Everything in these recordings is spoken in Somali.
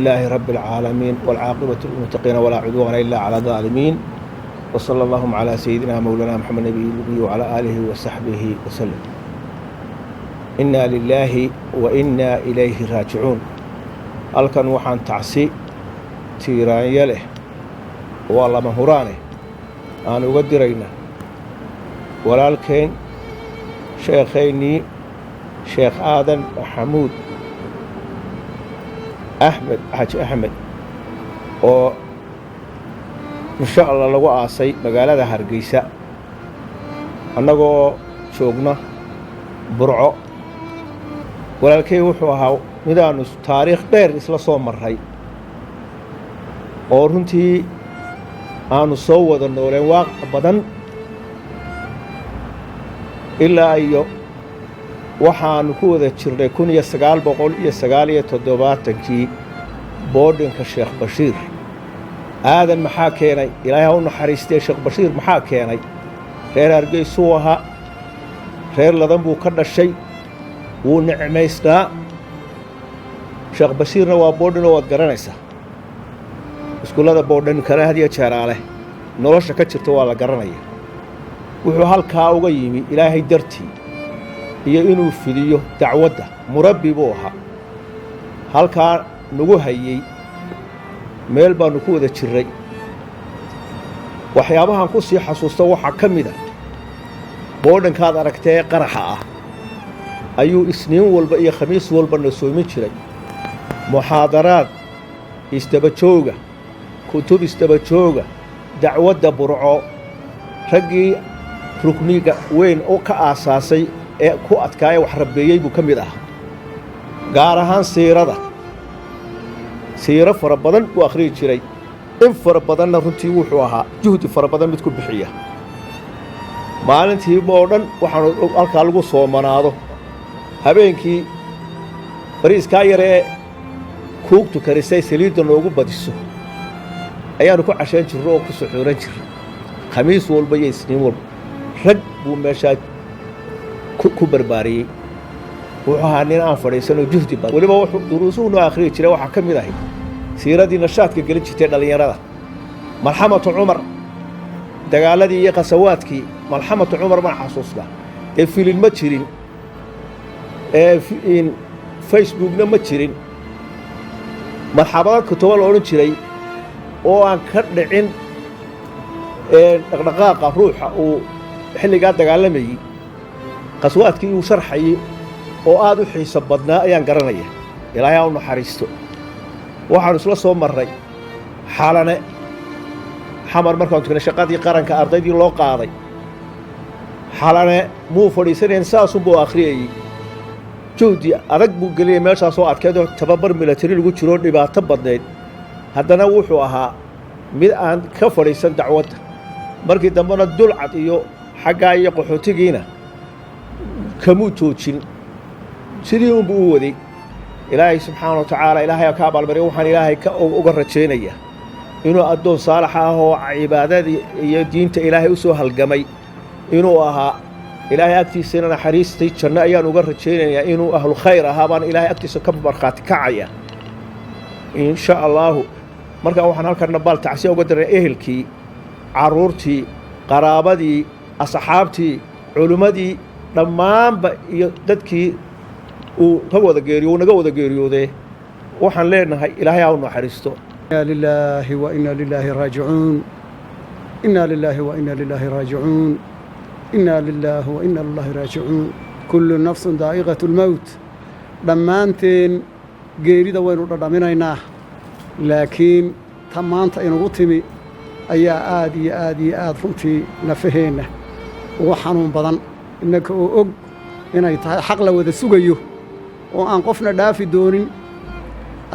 لله رب العالمين، والعاقبة للمتقين، ولا عدوان إلا على الظالمين، وصلى اللهم على سيدنا مولانا محمد النبي الأمي وعلى آله وصحبه وسلم. إنا لله وإنا إليه راجعون. Halkan waxaan tacsi tiiraanyo leh, waa lama huraane, aan uga dirayna walaalkeen, sheekhaynii Sheekh Aadan Maxamuud Axmed Xaaji Axmed, oo insha Allah lagu aasay magaalada Hargeysa, annagoo joogna Burco. Walaalkey wuxuu ahaa midaannu taariikh dheer isla soo marray, oo runtii aanu soo wada nooleen waaqic badan, ilaa iyo waxaannu ku wada jirnay 1979-kii boardingka Sheekh Bashiir Aadan. Maxaa keenay? Ilaahay ha u naxariistee, Sheekh Bashiir maxaa keenay? Reer Hargeysuu ahaa, reer ladan buu ka dhashay, wuu nicmaysnaa. Sheekh Bashiirna waa boardingoo waad garanaysaa, iskuullada boardingkana had iyo jeeraale nolosha ka jirta waa la garanaya. Wuxuu halkaa uga yimi Ilaahay dartii iyo inuu fidiyo dacwadda. Murabbi buu ahaa, halkaa nagu hayey, meel baannu ku wada jirray. Waxyaabahan ku sii xasuusta waxaa ka mid a boardingkaad aragtee qaraxa ah ayuu Isniin walba iyo Khamiis walba na soomin jiray, muxaadaraad isdaba jooga, kutub isdaba jooga, dacwadda Burco raggii rukniga weyn oo ka aasaasay ee ku adkaaya wax rabbeeyey buu ka mid ahaa. Gaar ahaan siirada, siiro fara badan buu akhriyi jiray, in fara badanna runtii wuxuu ahaa juhdi fara badan mid ku bixiya. Maalintiiba oo dhan waxaanu halkaa lagu soomanaado, habeenkii bariiskaa yaree kuugtu karisay saliidda noogu badiso ayaannu ku cashayn jirro oo ku suxuuran jirra, Khamiis walba iyo Isniin walba. Rag buu meeshaa ku barbaariyey. Wuxuu ahaa nin aan fadhiisanoo juhdi badan. Weliba wuxuu duruusuhu noo akhriyi jiray waxaa ka mid ahay siiradii nashaadka gelin jirtay dhallinyarada, Malxamatu Cumar, dagaaladii iyo khasawaadkii. Malxamatu Cumar baan xasuustaa. Dee filin ma jirin, Facebookna ma jirin. Marxabado kutubo la odhan jiray oo aan ka dhicin dhaqdhaqaaqa ruuxa uu xilligaa dagaalamayey, khaswaadkii uu sharxayey oo aad u xiiso badnaa ayaan garanaya. Ilaahay ha u naxariisto. Waxaanu isla soo marray Xalane, Xamar, markaanu tugnay shaqadii qaranka ardaydii loo qaaday. Xalane muu fadhiisanayn, saasunbuu akhriyayey. Juhdi adag buu geliyay meeshaasoo adkeedoo tababar milatari lagu jiroo dhibaato badnayd. Haddana wuxuu ahaa mid aan ka fadhiisan dacwadda. Markii dambena Dulcad iyo xaggaa iyo qaxootigiina kamuu joojin, sidii unbuu u waday. Ilaahay subxaana wa tacaala, Ilaahay ka abaalmariya. Waxaan Ilaahay ka uga rajaynayaa inuu addoon saalaxa ah oo cibaadadii iyo diinta Ilaahay u soo halgamay inuu ahaa. Ilaahay agtiisana naxariistay janno ayaan uga rajaynayaa. Inuu ahlu khayr ahaa baan Ilaahay agtiisa ka markhaati kacaya, insha Allaahu. Markaa waxaan halkanna baal tacsiya uga diray ehelkii, carruurtii, qaraabadii, asxaabtii, culimmadii dhammaanba iyo dadkii uu ka wada geeriyo, uu naga wada geeriyoodee. Waxaan leenahay Ilaahay ha u naxariisto. إنا لله وإنا لله راجعون، إنا لله وإنا لله راجعون، إنا لله وإنا لله راجعون. كل نفس ذائقة الموت. Dhammaanteen geerida waynu dhadhaminaynaa, laakiin ta maanta inugu timi ayaa aad iyo aad iyo aad runtii nafaheenna ugu xanuun badan, innaka oo og inay tahay xaq la wada sugayo oo aan qofna dhaafi doonin.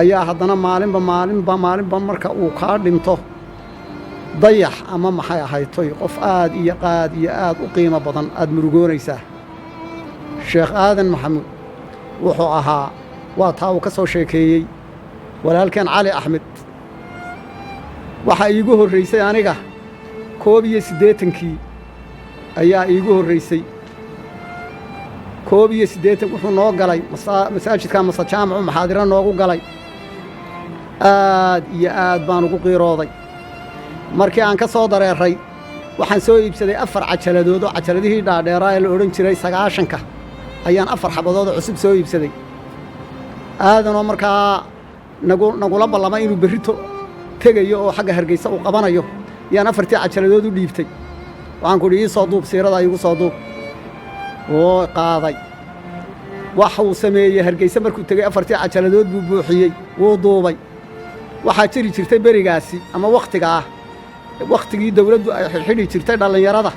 Ayaa haddana maalinba maalinba maalinba marka uu kaa dhinto dayax ama maxay ahaytoy qof aad iyo aad iyo aad u qiimo badan aad murugoonaysaa. Sheekh Aadan Maxamuud wuxuu ahaa, waa taa uu ka soo sheekeeyey walaalkeen Cali Axmed. Waxaa iigu horraysay aniga 81-kii ayaa iigu horraysay. 81 wuxuu noo galay masaajidka mase jaamacu maxaadiro noogu galay. Aad iyo aad baan ugu qiirooday. Markii aan ka soo dareeray, waxaan soo iibsaday 4 cajaladood oo cajaladihii dhaadheeraa ee la odhan jiray 90-ka ayaan 4 xabadood oo cusub soo iibsaday. Aadanoo markaa nagula ballamay inuu berrito tegayo oo xagga Hargeysa uu qabanayo, yaan 4tii cajaladood u dhiibtay. Waxaan ku idhi, "Ii soo duub siirada, iigu soo duub." Wuu qaaday. Waxuu sameeyey, Hargeysa markuu tegey 4tii cajaladood buu buuxiyey, wuu duubay. Waxaa jiri jirtay berigaasi ama wakhtigaa, wakhtigii dawladdu ay xidhxidhi jirtay dhallinyarada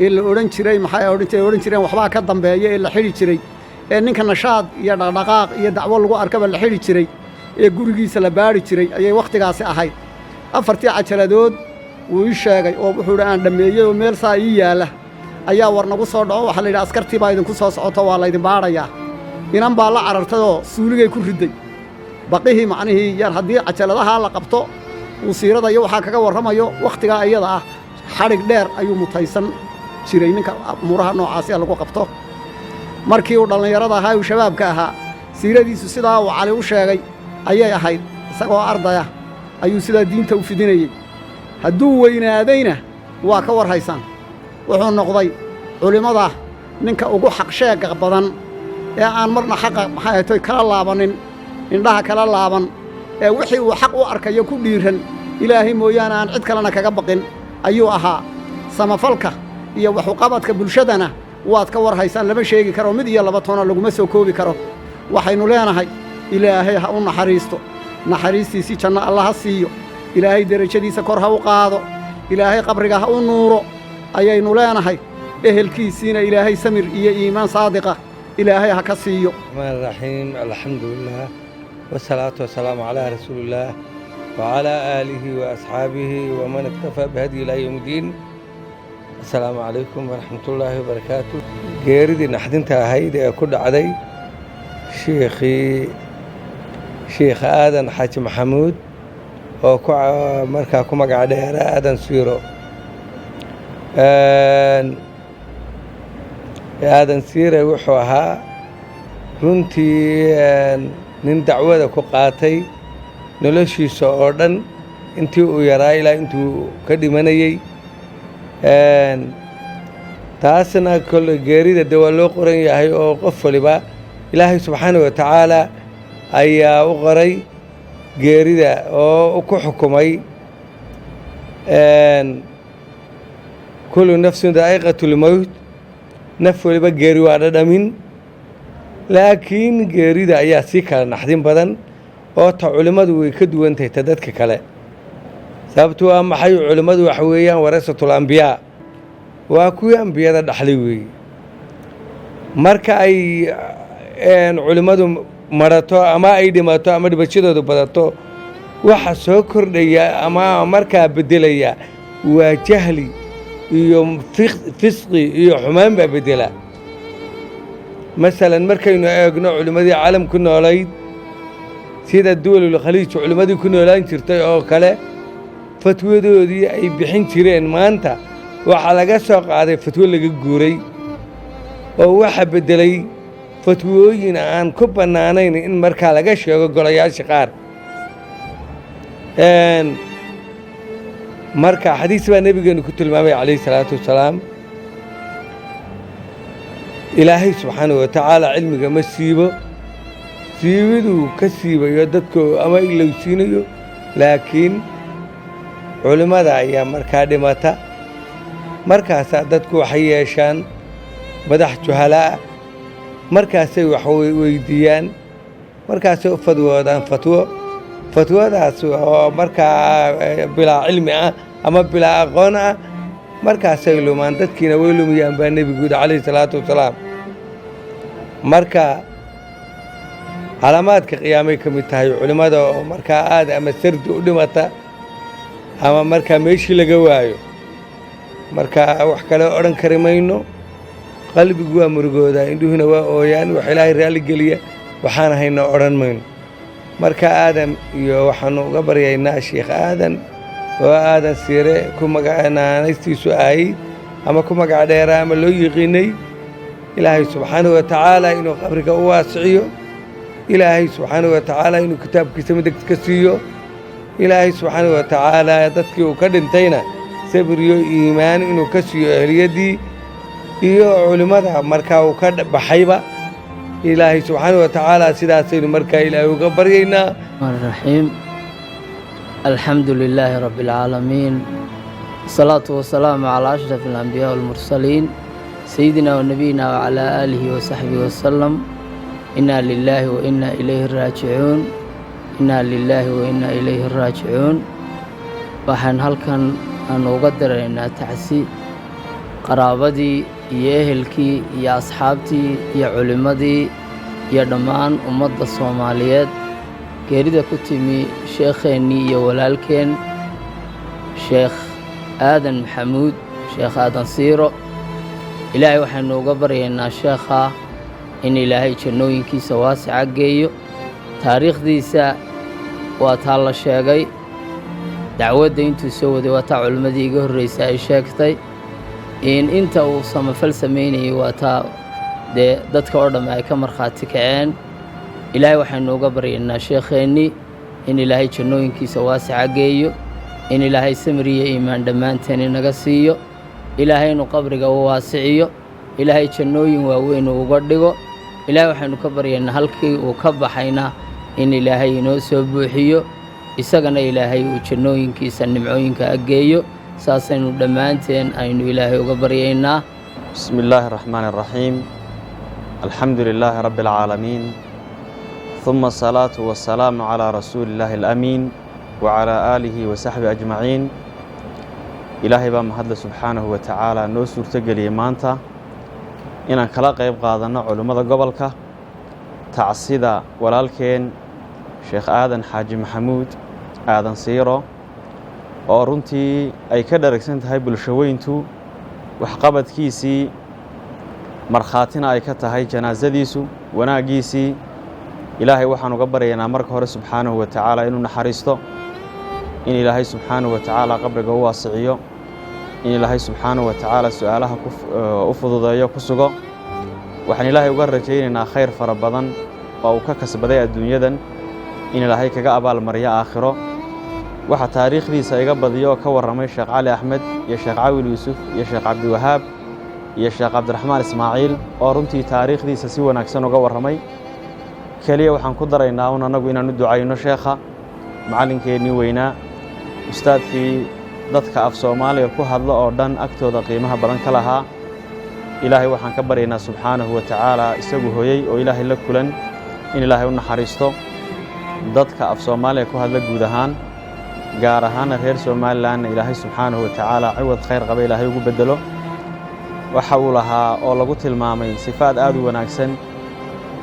ee la odhan jiray, maxay odhan jireen, odhan jireen waxbaa ka dambeeya, ee la xidhi jiray, ee ninka nashaad iyo dhaqdhaqaaq iyo dacwo lagu arkaba la xidhi jiray, ee gurigiisa la baadhi jiray ayay wakhtigaasi ahayd. 4tii cajaladood wuu ii sheegay oo wuxuu idhi, "Aan dhammeeyey oo meel saa ii yaalla ayaa war nagu soo dhaco. Waxaa la yidhi askartii baa idinku soo socoto, waa laydin baadhayaa." Inan baa la carartayoo suuligay ku ridday baqihii. Macnihii yar haddii cajaladahaa la qabto uu siirada iyo waxaa kaga warramayo, wakhtigaa iyada ah xadhig dheer ayuu mutaysan jiray ninka umuuraha noocaasi ee lagu qabto. Markii uu dhallinyarada ahaa, uu shabaabka ahaa, siiradiisu sidaa uu Cali u sheegay ayay ahayd. Isagoo ardaya ayuu sidaa diinta u fidinayey. Hadduu weynaadayna waa ka war haysaan. Wuxuu noqday culimmada ninka ugu xaq sheegga badan ee aan marna xaqa, maxay ahaytoy, kala laabanin, indhaha kala laaban, ee wixii uu xaq u arkayo ku dhiiran, Ilaahay mooyaane aan cid kalena kaga baqin ayuu ahaa. Samafalka iyo waxuqabadka bulshadana waad ka war haysaan, lama sheegi karo, mid iyo laba toona laguma soo koobi karo. Waxaynu leenahay, Ilaahay ha u naxariisto, naxariistiisii janno alla ha siiyo, Ilaahay derajadiisa kor ha u qaado, Ilaahay qabriga ha u nuuro ayaynu leenahay. Ehelkiisiina Ilaahay samir iyo iimaan saadiqa Ilaahay ha ka siiyo. الرحمن الرحيم، الحمد لله والصلاة والسلام على رسول الله وعلى آله وأصحابه ومن اكتفى بهدي إلى يوم الدين. السلام عليكم ورحمة الله وبركاته. Geeridii naxdinta ahayd ee ku dhacday shiikhii, Shiikh Aadan Xaaji Maxamuud, oo ku markaa ku magac dheera Aadan Siiro. Aadan Siire wuxuu ahaa runtii nin dacwada ku qaatay noloshiisa oo dhan, intii uu yaraa ilaa intuu ka dhimanayey. Taasna kolle geerida de waa loo qoran yahay, oo qof waliba Ilaahay subxaana wa tacaala ayaa u qoray geerida oo ku xukumay. كل نفس ذائقة الموت, naf waliba geeri waa dhadhamin. Laakiin geerida ayaa sii kala naxdin badan, oo ta culimmadu way ka duwan tahay ta dadka kale. Sababtu waa maxay? Culimmadu waxa weeyaan ورثة الأنبياء, waa kuwii ambiyada dhaxlay weeye. Marka ay culimmadu marato ama ay dhimato ama dhimashadoodu badato, waxa soo kordhaya ama markaa beddelaya waa jahli iyo fisqi iyo xumaan baa beddela. Masalan, markaynu eegno culimmadii caalam ku noolayd, sida duwalul khaliij culimmadii ku noolaan jirtay oo kale, fatwadoodii ay bixin jireen maanta waxaa laga soo qaaday fatwo laga guuray, oo waxa beddelay fatwooyin aan ku bannaanayn in markaa laga sheego golayaasha qaar. Marka xadiis baa nebigeenu ku tilmaamay calayhi salaatu wasalaam: Ilaahay subxaanahu wa tacaala cilmiga ma siibo, siibiduu ka siibayo dadka ama ilowsiinayo, laakiin culimmada ayaa markaa dhimata. Markaasaa dadku waxay yeeshaan madax juhalaa, markaasay wax weydiiyaan, markaasay u fadwoodaan fatwo, fatwadaas oo markaa bilaa cilmi ah ama bilaa aqoon ah. Markaasay lumaan, dadkiina way lumiyaan baa nebigu yidhi calayhi salaatu wasalaam. Marka calaamaadka qiyaamay ka mid tahay culimmada oo markaa aad ama sardi u dhimata ama markaa meeshii laga waayo. Marka wax kale odhan kari mayno. Qalbigu waa murugoodaa, indhuhuna waa ooyaan. Wax Ilaahay raalli geliya waxaan hayno odhan mayno. Marka Aadam iyo waxaanu uga baryaynaa Sheikh Aadan, oo Aadan Siire ku maganaanaystiisu ahayd ama ku magac dheeraa ama loo yiqiinay, Ilaahay subxaanahu wa tacaala inuu qabriga u waasiciyo. Ilaahay subxaanahu wa tacaala inuu kitaabkiisa midigta ka siiyo. Ilaahay subxaanahu wa tacaala dadkii uu ka dhintayna sabir iyo iimaan inuu ka siiyo, ehliyaddii iyo culimmada markaa uu ka baxayba. Ilaahay subxaanahu wa tacaala sidaasaynu markaa Ilaahay uga baryaynaa. الرحيم، الحمد لله رب العالمين، الصلاة والسلام على أشرف الأنبياء والمرسلين، سيدنا ونبينا وعلى آله وصحبه وسلم. إنا لله وإنا إليه راجعون، إنا لله وإنا إليه راجعون. Waxaan halkan aan uga diraynaa tacsi qaraabadii iyo ehelkii iyo asxaabtii iyo culimmadii iyo dhammaan ummadda Soomaaliyeed geerida ku timi sheekheennii iyo walaalkeen, Sheekh Aadan Maxamuud, Sheekh Aadan Siiro. Ilaahay waxaynu uga baryaynaa sheekha in Ilaahay jannooyinkiisa waasica geeyo. Taariikhdiisa waa taa la sheegay, dacwadda intuu soo waday waa taa culimmadii iga horraysay ay sheegtay. In inta uu samafal samaynayay waa taa dee dadka oo dhamme ay ka markhaati kaceen. Ilaahay waxaynu uga baryaynaa sheekheennii in Ilaahay jannooyinkiisa waasica geeyo, in Ilaahay samir iyo iimaan dhammaanteen inaga siiyo, Ilaahay inuu qabriga u waasiciyo, Ilaahay jannooyin waaweyn uu uga dhigo. Ilaahay waxaynu ka baryaynaa halkii uu ka baxayna in Ilaahay inoo soo buuxiyo, isagana Ilaahay uu jannooyinkiisa nimcooyinka aggeeyo. Saasaynu dhammaanteen aynu Ilaahay uga baryaynaa. بسم الله الرحمن الرحيم، الحمد لله رب العالمين، ثم الصلاة والسلام على رسول الله الأمين وعلى آله وصحبه أجمعين. Ilaahay baa mahadle subxaanahu wa tacaala noo suurtogeliyey maanta inaan kala qayb qaadanno culimmada gobolka tacsida walaalkeen Sheekh Aadan Xaaji Maxamuud, Aadan Siiro, oo runtii ay ka dharagsan tahay bulshaweyntu waxqabadkiisii, markhaatina ay ka tahay janaasadiisu wanaaggiisii. Ilaahay waxaan uga baryaynaa marka hore subxaanahu wa tacaala inuu naxariisto, in Ilaahay subxaanahu wa tacaala qabriga u waasiciyo, in Ilaahay subxaanahu wa tacaala su'aalaha u fududeeyo, ku sugo. Waxaan Ilaahay uga rajaynaynaa khayr fara badan oo uu ka kasbaday adduunyadan in Ilaahay kaga abaalmariyo aakhiro. Waxaa taariikhdiisa iga badiyo oo ka warramay Sheekh Cali Axmed iyo Sheekh Cawil Yuusuf iyo Sheekh Cabdiwahaab iyo Sheekh Cabdiraxmaan Ismaaciil, oo runtii taariikhdiisa si wanaagsan uga warramay. Keliya waxaan ku daraynaa un annagu inaan u ducayno sheekha, macallinkeennii weynaa, ustaadkii dadka af Soomaaliga ku hadlo oo dhan agtooda qiimaha badan ka lahaa. Ilaahay waxaan ka baryaynaa subxaanahu wa tacaala isagu hoyey oo Ilaahay la kulan in Ilaahay u naxariisto. Dadka af Soomaaliga ku hadla guud ahaan, gaar ahaana reer Somalilandna, Ilaahay subxaanahu wa tacaala ciwad khayr qaba Ilaahay ugu beddelo. Waxa uu lahaa oo lagu tilmaamay sifaad aad u wanaagsan.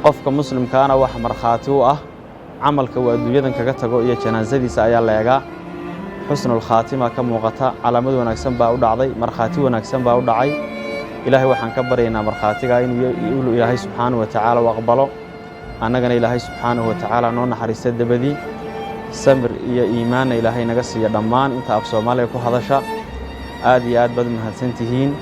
Qofka muslimkaana wax markhaati u ah camalka uu adduunyadan kaga tago iyo janaasadiisa ayaa la eegaa. Xusnulkhaatima ka muuqata, calaamad wanaagsan baa u dhacday, markhaati wanaagsan baa u dhacay. Ilaahay waxaan ka baryaynaa markhaatigaa inuu Ilaahay subxaanahu wa tacaala u aqbalo, annagana Ilaahay subxaanahu wa tacaala noo naxariista dabadii, samir iyo iimaanna Ilaahay naga siiya dhammaan inta af Soomaaliga ku hadasha. Aad iyo aad baad mahadsan tihiin.